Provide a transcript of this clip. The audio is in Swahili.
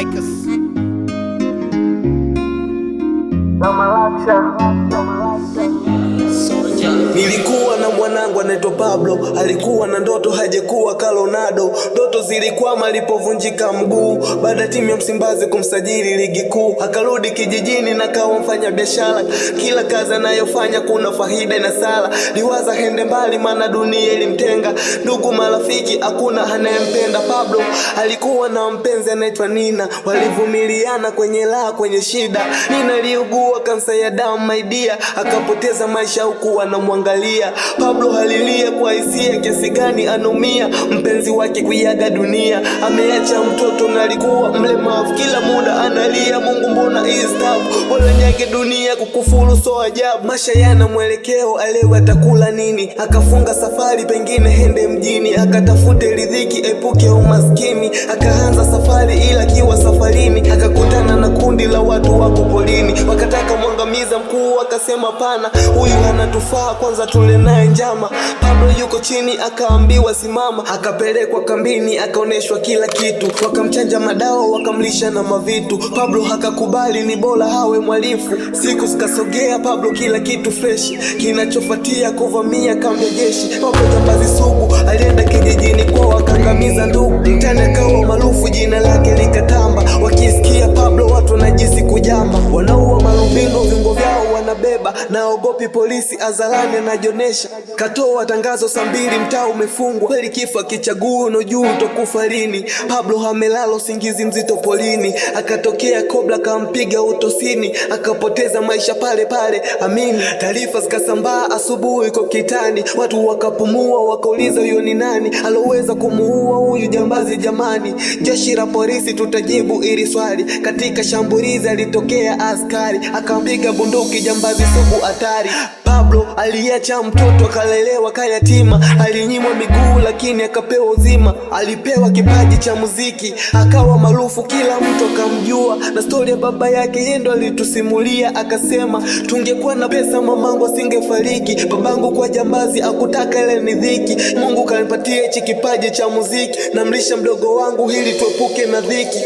Records. Nilikuwa na mwanangu anaitwa Pablo, alikuwa na ndoto hajekuwa Kalonado. Ndoto zilikwama alipovunjika mguu, baada timu ya Msimbazi kumsajili ligi kuu. Akarudi kijijini na kawa mfanya biashara, kila kazi anayofanya kuna faida na sala. Liwaza hende mbali, maana dunia ilimtenga, ndugu marafiki hakuna anayempenda. Pablo alikuwa na mpenzi anaitwa Nina, walivumiliana kwenye raha, kwenye shida. Nina aliugua kansa ya damu my dear, akapoteza maisha huku anamwangalia. Pablo alilia kwa hisia kiasi gani anaumia, mpenzi wake kuiaga dunia. Ameacha mtoto na alikuwa mlemavu, kila muda analia, Mungu mbona hii staff, bora niage dunia, kukufuru so ajabu. Maisha yana mwelekeo, alewe atakula nini? Akafunga safari, pengine hende mjini, akatafute riziki, epuke umaskini. Akaanza safari, ila akiwa safarini akakutana na kundi la watu wako polini, wakataka mwangamiza. Mkuu akasema pana, huyu anatufaa, kwanza tule naye njama. Pablo yuko chini, akaambiwa simama, akapelekwa kambini, akaoneshwa kila kitu, wakamchanja madawa, wakamlisha na mavitu. Pablo akakubali, ni bora hawe mwalifu. Siku zikasogea, Pablo kila kitu fresh, kinachofuatia kuvamia kambi ya jeshi. Pablo jambazi sugu, alienda kijijini kwao akangamiza ndugu, mtani akawa maarufu, jina lake likatamba. Wakisikia Pablo watu wanajisi kujamba, wanaua marubino, viungo vyao wanabeba, naogopi polisi hadharani anajionesha. Katoa tangazo saa 2 mtaa umefungwa, kweli kifo kichaguu unojuu utakufa lini. Pablo amelala usingizi mzito polini, akatokea kobra kampiga utosini, akapoteza maisha pale pale. Amini, taarifa zikasambaa asubuhi kwa kitani, watu wakapumua, wakauliza huyo ni nani aloweza kumuua huyu jambazi jamani? Jeshi la polisi tutajibu ili swali. Katika shambulizi alitokea askari akampiga bunduki jambazi sugu hatari. Pablo aliacha mtoto akalelewa kayatima, alinyimwa miguu lakini akapewa uzima. Alipewa kipaji cha muziki akawa maarufu, kila mtu akamjua, na stori ya baba yake yeye ndo alitusimulia, akasema tungekuwa na pesa mamangu asingefariki, babangu kwa jambazi akutaka ile ni dhiki. Mungu kanipatia hichi kipaji cha muziki, namlisha mdogo wangu ili tuepuke na dhiki.